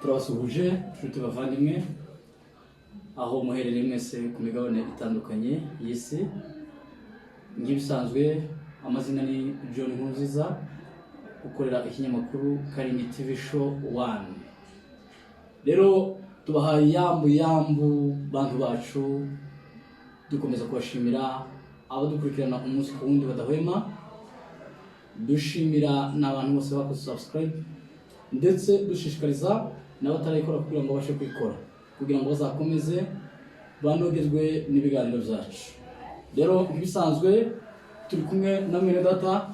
Turabasuhuje inshuti bavandimwe, aho muherereye mwese ku migabane itandukanye y'isi. Nk'ibisanzwe, amazina ni John Nkurunziza, ukorera ikinyamakuru Karingi TV Show One. Rero tubahaye yambu yambu, bantu bacu. Dukomeza kubashimira abadukurikirana umunsi ku wundi badahwema, dushimira n'abantu bose bakoze subscribe, ndetse dushishikariza n'abatarayikora kugira ngo babashe kuyikora, kugira ngo bazakomeze banogerwe n'ibiganiro byacu. Rero nk'ibisanzwe turi kumwe na mwene data,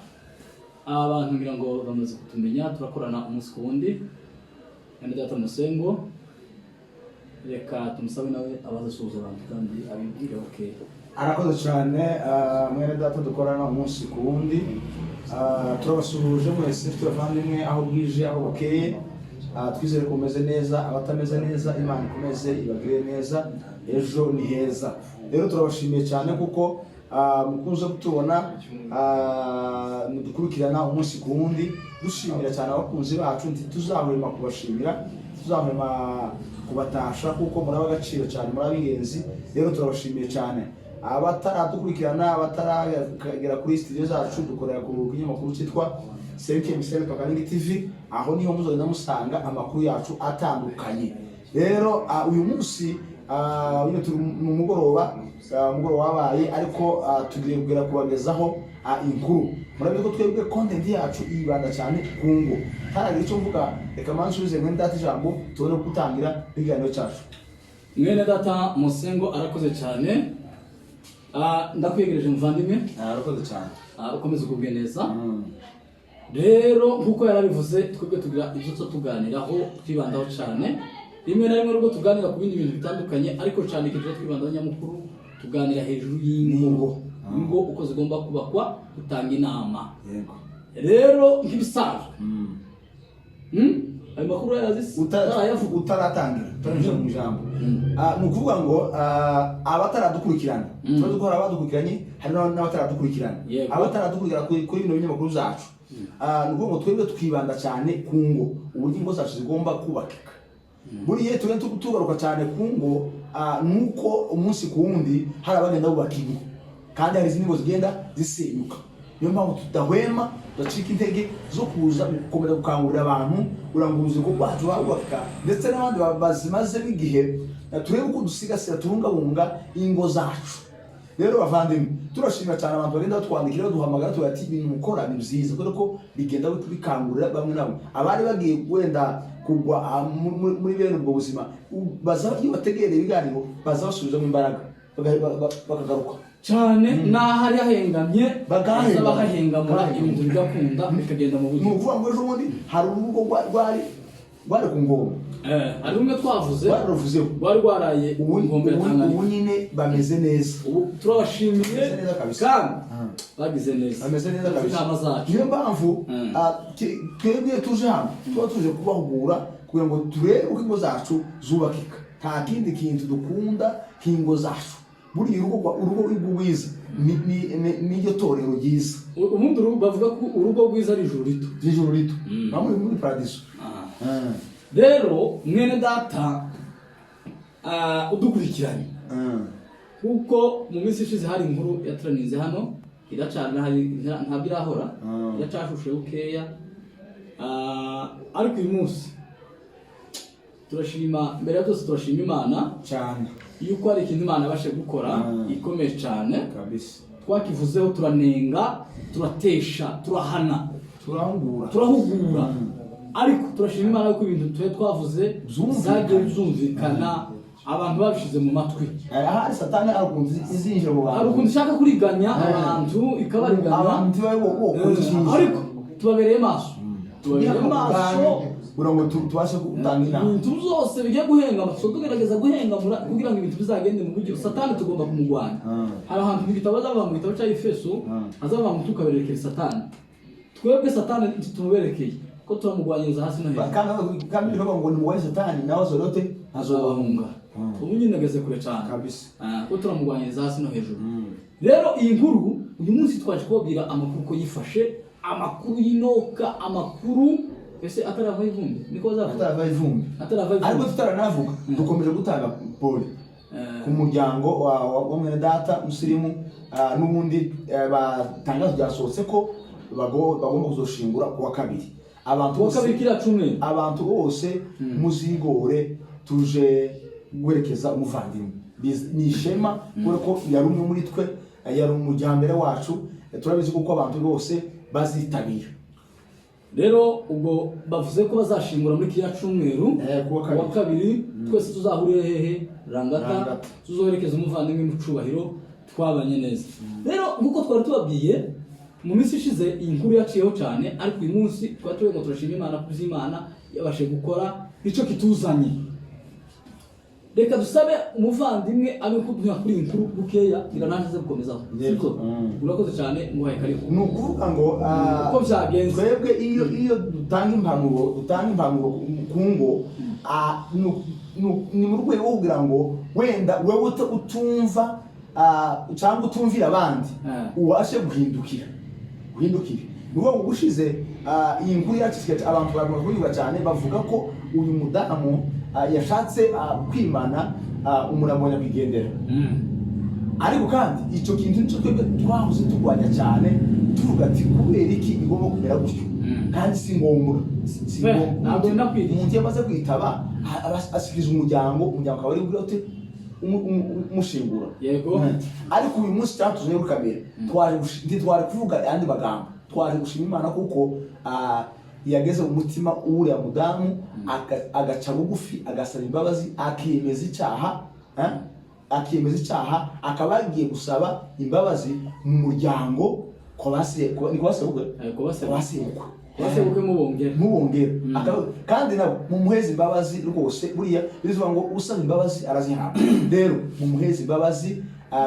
abantu ngira ngo bamaze kutumenya, turakorana umunsi ku wundi, mwene data Musengo. Reka tumusabe nawe abaze asuhuza abantu kandi abibwire. Okay. Arakoze cyane, mwene data dukorana umunsi ku wundi. Turabasuhuje mwese tubavandimwe, aho bwije, aho bukeye. Twizere ko mumeze neza. Abatameze neza, Imana ikomeze ibagirire neza, ejo ni heza. Rero turabashimiye cyane kuko mukunze kutubona, mudukurikirana umunsi ku wundi. Dushimira cyane abakunzi bacu, ntituzahwema kubashimira, tuzahwema kubatasha kuko muri ab'agaciro cyane, muri ab'ingenzi. Rero turabashimiye cyane. Abataradukurikirana, abataragera kuri studio zacu, dukorera ku kinyamakuru cyitwa Cinquième Ciel Karingi TV. Aho niho muzagenda musanga amakuru yacu atandukanye. Rero uyu munsi, nyine turi mu mugoroba, umugoroba wabaye, ariko tugiye kugera kubagezaho inkuru. Murabizi ko twebwe content yacu yibanda cyane ku ngo. Ntaragira icyo mvuga, reka manze nsubize mwene data ijambo, tubone gutangira ikiganiro cyacu. Mwene data Musengo arakoze cyane. Ndakwegereje muvandimwe. Arakoze cyane. Ukomeze ugubwe neza. Rero nk'uko yarabivuze, twebwe tugira ibyo tuba tuganiraho, twibandaho cyane. Rimwe na rimwe nubwo tuganira ku bindi bintu bitandukanye, ariko cyane ikintu tuba twibandaho nyamukuru, tuganira hejuru y'ingo. N'ingo. Ingo uko zigomba kubakwa, dutanga inama. Rero nk'ibisanzwe, Ayo makuru urayazi se? Utarayavuga. Utaratangira, utarinjira mu ijambo, ni ukuvuga ngo abataradukurikirana, tuba dukora abadukurikiranye, hari n'abataradukurikirana. Abataradukurikirana kuri bino binyamakuru zacu, ni ukuvuga ngo twebwe twibanda cyane ku ngo, uburyo ingo zacu zigomba kubakika. Buriya tugenda tugaruka cyane ku ngo, nuko umunsi ku wundi hari abagenda bubaka ingo kandi hari izindi ngo zigenda zisenyuka. Niyo mpamvu tudahwema, tudacika intege zo kuza gukomeza gukangurira abantu kugira ngo urubyiruko rwacu barubaka, ndetse n'abandi bazimazemo igihe, turebe uko dusigasira, tubungabunga ingo zacu. Rero bavandimwe, turashimira cyane abantu bagenda batwandikira, baduhamagara, tugira ati ibintu mukora ni byiza, kubera ko bigenda bikangurira bamwe na bamwe abari bagiye wenda kugwa muri bene ubwo buzima. Baza iyo bategereye ibiganiro, baza basubizamo imbaraga, bakagaruka. Cyane, n'ahari hahengamye Bagahengamura. baza bahahengamura, Bagahengamura. ibintu bigakunda, bikagenda mu Ni buryo. ukuvuga ngo ejo bundi hari urugo rwari ku ngoma. Hari rumwe twavuze. Rwaruvuzeho. Rwari rwaraye Ubu inkombe ya Tanganyika. Ubu nyine bameze neza. Ubu turabashimiye. Bameze neza kabisa. Kandi bagize neza. Bameze neza kabisa. Inama zacu. Niyo mpamvu twebwe iyo tuje hano tuba tuje kubahugura kugira ngo turebe uko ingo zacu zubakika. Nta kindi kintu dukunda nk'ingo zacu. Buriya urugo rwiza niryo torero ryiza. Ubundi bavuga ko urugo rwiza ari ijuru rito. Ry'ijuru rito, muba muri paradiso. Rero mwene data, udukurikiranye, kuko mu minsi ishize hari inkuru yaturanize hano, iracana hari ntabwo irahora, iracashushe bukeya. Ariko uyu munsi turashima, mbere ya byose turashima Imana Cyane. yuko hari ikintu Imana yabashe gukora ikomeye cyane. Twakivuzeho, turanenga, turatesha, turahana, Turahugura. Turahugura, ariko turashima Imana yuko ibintu tuba twavuze Byumvikana. zagiye byumvikana, abantu babishyize mu matwi. Ahari Satani hari ukuntu izinjira mu bantu. Hari ukuntu ishaka kuriganya abantu, ikabariganya. Abantu ntibabe bokora icyiza. Ariko tubabereye maso, tubabereye maso. Kugira ngo tubashe gutanga inama. Ibintu byose bigiye guhengama, tuba tugerageza guhengamura kugira ngo ibintu bizagende mu buryo. Satani tugomba kumurwanya. Hari ahantu mu gitabo azavuga, mu gitabo cya Efeso, azavuga ngo tukaberekeye Satani. Twebwe Satani ntitumuberekeye, ko turamurwanyiriza hasi no hejuru. Kandi bivuga ngo nimurwanye Satani nawe azorote. Azabahunga. Ubu nyine ageze kure cyane. Ko turamurwanyiriza hasi no hejuru. Rero iyi nkuru uyu munsi twaje kubabwira amakuru uko yifashe, amakuru y'inoka, amakuru. Ese ataravaho ivumbi niko bazavuga? Ataravaho ivumbi. Ataravaho Ariko ivumbi. tutaranavuga, dukomeje gutanga pole ku muryango wa mwene data Musirimu. N'ubundi batangazo ryasohotse ko bagomba kuzoshingura ku wa kabiri abantu Kuwa bose. kabiri kiriya cyumweru. Abantu bose muzigore tuje guherekeza umuvandimwe. Ni ishema kubera ko yari umwe muri twe, yari umujyambere wacu. Turabizi kuko abantu bose bazitabira. Rero ubwo bavuze ko bazashingura muri kiriya cyumweru. Kuwa kabiri. Kuwa kabiri twese tuzahurire hehe? Rangata. Rangata. Tuzoherekeza umuvandimwe mu cubahiro, twabanye neza. Rero nk'uko twari tubabwiye mu minsi ishize, iyi nkuru yaciyeho cyane, ariko uyu munsi twari turi ngo turashima Imana ku by'Imana yabashije gukora, nicyo kituzanye. Reka dusabe umuvandimwe abe kuduha kuri iyi nkuru bukeya, ngira nanjye aze gukomezaho. Yego. Sibyo? Urakoze cyane, nguhaye karibu. Ni ukuvuga ngo Uko byagenze. twebwe iyo dutanga impanuro ku ngo, ni mu rwego rwo kugira ngo wenda wewe utumva cyangwa utumvira abandi ubashe guhindukira. Ni ukuvuga ngo ubushize iyi nkuru yacitse, abantu bagomba kuyivuga cyane, bavuga ko uyu mudamu yashatse kwimana umurambo wa nyakwigendera. Ariko kandi icyo kintu nicyo twebwe twahoze turwanya cyane, tuvuga ati kubera iki bigomba kumera gutyo? Kandi si ngombwa. Si ngombwa. Ntabwo binakwiriye. Umuntu iyo amaze kwitaba aba asikiza umuryango, umuryango akaba ari bwite umushingura. Ariko uyu munsi cyangwa tuzanye kuri kamera, ntitwari kuvuga ayandi magambo, twaje gushima Imana kuko yageze mu mutima w'uriya mudamu, agaca bugufi, agasaba imbabazi, akiyemeza icyaha, eh? Akiyemeza icyaha, akaba yagiye gusaba imbabazi mu muryango ni kwa sebukwe. Kwa sebukwe. Kwa sebukwe. Kwa sebukwe mubongera. Mubongera. Kandi nabo mumuheze imbabazi rwose. Buriya bivuga ngo usaba imbabazi arazihabwa. Rero mumuheze imbabazi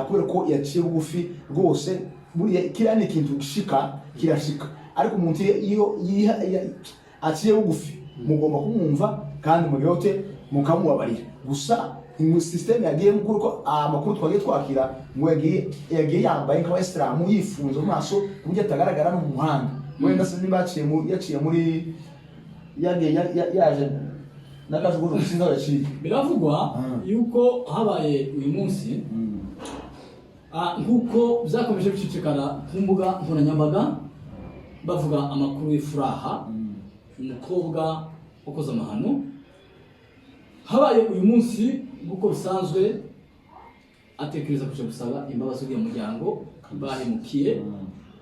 kubera ko yaciye bugufi rwose. Buriya kiriya ni ikintu gishika, kirashika, ariko umuntu iyo aciye bugufi mugomba kumwumva kandi mugihote mukamubabarira. Gusa mu system yagiyemo, kuko amakuru twagiye twakira ngo yagiye yambaye nk'abayisilamu, yifunze mu maso ku buryo atagaragara no mu muhanda. Wenda se niba yaciye muri yagiye yaje n'akajugujugu, sinzi aho yaciye. Biravugwa yuko habaye uyu munsi, nk'uko byakomeje bicicikana ku mbuga nkoranyambaga, bavuga amakuru y'Furaha, umukobwa wakoze amahano. Habaye uyu munsi nk'uko bisanzwe, atekereza kuja gusaba imbabazi uriya muryango bahemukiye,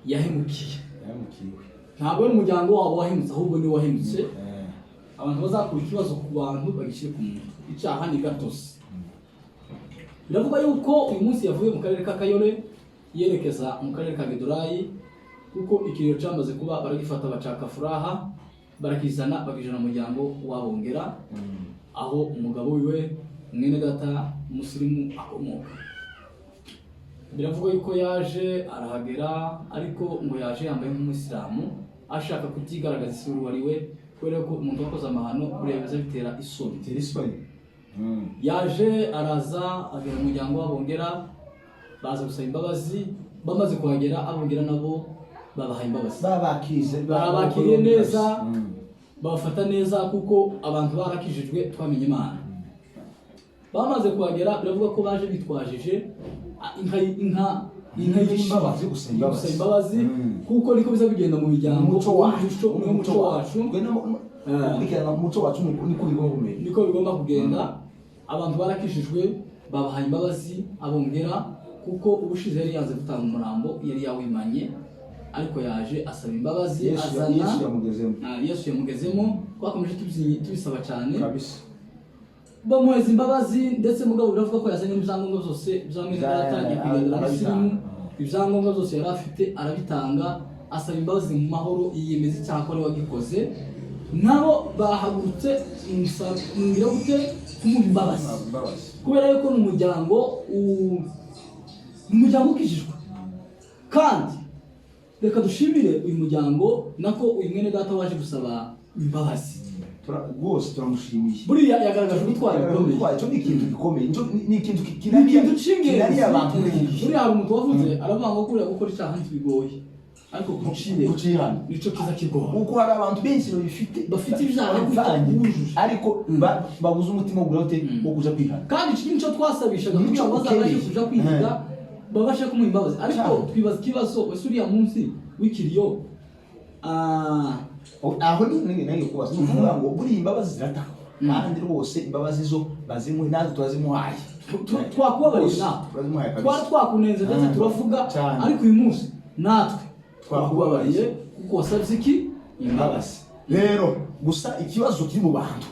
yahemukiye. Yahemukiwe. Ntabwo ari umuryango wabo wahemutse, ahubwo niwe wahemutse. Abantu bazakura ikibazo ku bantu bagishyire ku muntu, icyaha ni gatosi. Biravuga yuko uyu munsi yavuye mu karere ka Kayole yerekeza mu karere ka Githurai, kuko ikiriyo cyamaze kuba, baragifata bacaka Furaha, barakizana, bakijana mu muryango wabongera, aho umugabo wiwe mwene data Musirimu akomoka. Biravugwa yuko yaje arahagera, ariko ngo yaje yambaye nk'umuyisilamu, ashaka kubyigaragaza isura uwo ari we, kubera ko umuntu wakoze amahano buriya biza bitera isoni. Bitera isoni. Yaje araza agera mu muryango w'abongera, baza gusaba imbabazi. Bamaze kuhagera, abongera nabo babaha imbabazi. Babakize. Barabakiriye neza, babafata neza, kuko abantu barakijijwe, twamenye Imana. Bamaze kuhagera, biravuga ko baje bitwajije inka Y'imbabazi, gusaba imbabazi. gusaba imbabazi, kuko niko biza bigenda mu miryango. Umuco wacu. Umuco, umuco wacu. Twe gukurikirana umuco wacu niko bigomba kumera. Niko bigomba kugenda. Abantu barakijijwe, babahaye imbabazi abongera, kuko ubushize yari yanze gutanga umurambo, yari yawimanye, ariko yaje asaba imbabazi. Yesu. Azana Yesu yamugezemo. Yesu yamugezemo. Twakomeje tubisaba cyane. Kabisa. Bamuheza imbabazi. Ndetse mugabo biravuga ko yazanye ibyangombwa byose bya mwene data nyakwigendera arabitanga. Musirimu. Ibyangombwa byose yari afite arabitanga, asaba imbabazi mu mahoro, yiyemeza icyaha ko ari we wagikoze. Nabo bahagurutse ngira gute kumuha imbabazi. Imbabazi. Kubera yuko ni umuryango ni umuryango ukijijwe. Kandi reka dushimire uyu muryango, nako uyu mwene data waje gusaba imbabazi. Rwose turamushimiye. Buriya yagaragaje ubutwari bukomeye. Ubutwari, icyo ni ikintu gikomeye. Ni ikintu Ni kinaniye ikintu cy'ingenzi. kinaniye abantu muri iki gihe. Buriya hari umuntu wavuze, aravuga ngo kuriya gukora icyaha ntibigoye. Ariko kucireka Kucihana nico kiza kigora. Kuko hari abantu benshi babifite, Bafite ibyaha bivanye, bujuje. Ariko babuze umutima wo kugira ute? Wo kuja kwihana. Kandi iki nicyo twasabishaga Nico kugira ngo bazabashe ukeneye. kuja kwiga, babashe kumuha imbabazi. Ariko twibaza ikibazo: ese uriya munsi w'ikiriyo Aho ni nayo kubaza, ni ukuvuga ngo buriya imbabazi ziratangwa, kandi rwose imbabazi zo bazimuhe, natwe turazimuhaye. Twakubabariye Rwose, natwe. Turazimuhaye kabisa. Twari twakunenze ndetse turavuga, ariko uyu munsi natwe Twakubabariye. twakubabariye kuko wasabye iki? Imbabazi. Rero gusa ikibazo kiri mu bantu,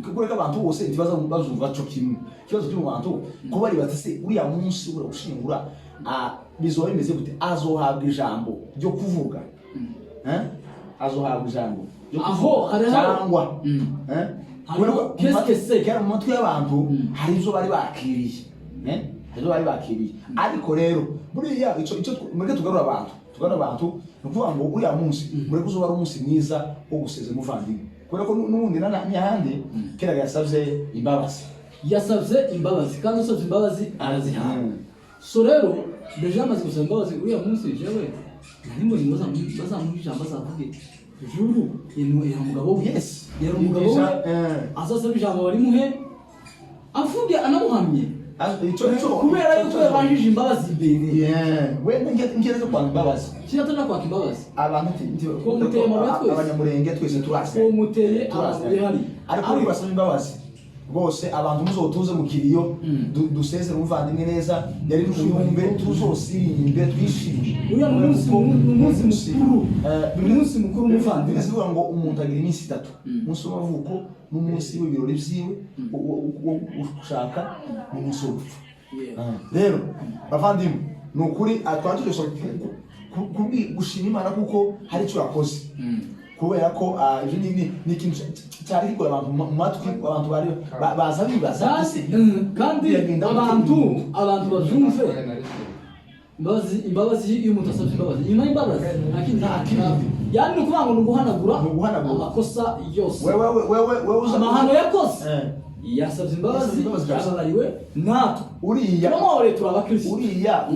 kuko reka abantu bose ntibaza bazumva co kimwe. Ikibazo kiri mu bantu ko bari bati: "Se uriya munsi ura gushingura bizoba bimeze gute? Azohabwa ijambo ryo kuvuga? Eh? Azohabwa ijambo ryo Aho kuvuga hariho- cyangwa?" Eh? Hariho Kubera ko mu qu'est-ce que c'est? Kera mu matwi y'abantu hari ibyo bari bakiriye. Eh? Hari ibyo bari bakiriye. Ariko rero buriya ico mureke tugarura abantu, ni ukuvuga ngo uriya munsi mureke uzoba ari umunsi mwiza wo gusezera umuvandimwe, kubera ko n'ubundi n'ahandi kera yasabye imbabazi. Yasabye imbabazi, kandi usabye imbabazi arazihabwa. So rero déjà yamaze gusaba imbabazi. Uriya munsi jewe nari mbonye bazamuha ijambo, azavuge juru yari umugabo we. Yari umugabo we. Azasaba ijambo barimuhe, avuge anamuhamye. Ico Kubera yuko yabanjije imbabazi imbere. Yeah. Wenda ngereza kwanga imbabazi. Kiratana kwaka imbabazi. Abantu Ko muteye amabuye twese. Abanyamurenge twese turasa. Ko muteye Turasa. amabuye hari. Ariko nibasaba imbabazi rwose, abantu muzotuze mu kiriyo, dusezere umuvandimwe neza, yari rushumbe, tuzosirimbe twishime. Uriya ni umunsi Kuko ni umunsi mukuru. Ni umunsi mukuru w'umuvandimwe. Bivuga ngo umuntu agira iminsi itatu: umunsi w'amavuko, n'umunsi w'ibirori vyiwe wo gushaka, n'umunsi wo gupfa. Rero bavandimwe, ni ukuri twari tuje gushima Imana kuko hari icyo yakoze, kubera ko ibyo ni ikintu cyari kigoye abantu mu matwi. Abantu bari baza bibaza Kandi ese kandi biragenda gute? abantu babyumve, imbabazi, iyo umuntu asabye imbabazi, nyuma y'imbabazi nta kindi. Nta kindi. Yani ni ukuvuga ngo ni uguhanagura Ni uguhanagura. amakosa yose, Wewe uza amahano yakoze. Yasabye imbabazi, Yasabye imbabazi kabisa. yababariwe. Natwe Uriya turamubabariye, turi abakristo. Uriya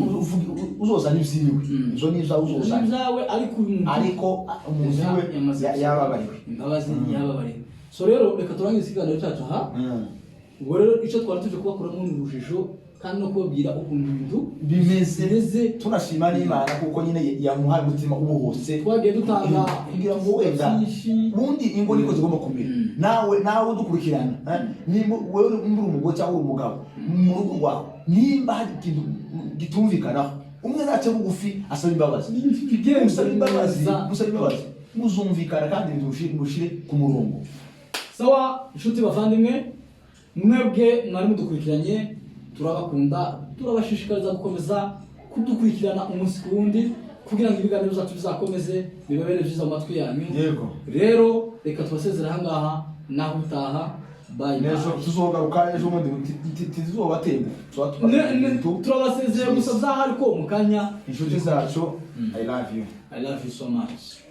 uzozana ibyiwe, izo ni ibyawe uzozana. Ibyawe, ariko uyu muntu Ariko umuntu we yamaze yababariwe. Imbabazi, yababariwe. So rero reka turangize ikiganiro cyacu aha. Ubwo rero icyo twari tuje kubakuramo ni urujijo, kandi no kubabwira ukuntu ibintu bimeze. Bimeze. Tunashima n'Imana kuko nyine yamuhaye umutima ubohotse, Twagiye dutanga kugira ngo wenda byinshi. Ubundi ingo niko zigomba kumera. Nawe udukurikirana, eh, nimba wewe uri umugore cyangwa uri umugabo mu rugo rwawe, nimba hari ikintu gitumvikanaho, umwe nace bugufi asaba imbabazi. Bigenze Musaba imbabazi. neza. Musaba imbabazi, muzumvikana, kandi ibintu mushire ku murongo. Sawa, inshuti bavandimwe, mwebwe mwari mudukurikiranye, turabakunda. Turabashishikariza gukomeza kudukurikirana umunsi ku wundi kugira ngo ibiganiro byacu bizakomeze bibabere byiza mu matwi yanyu. Rero reka tubasezere ahangaha, naho utaha. Bye. N'ejo Bye. tuzogaruka, ejo bundi tuzobatemba. Turabasezeye gusa byaha, ariko mu kanya. Inshuti zacu, I love you. I love you so much.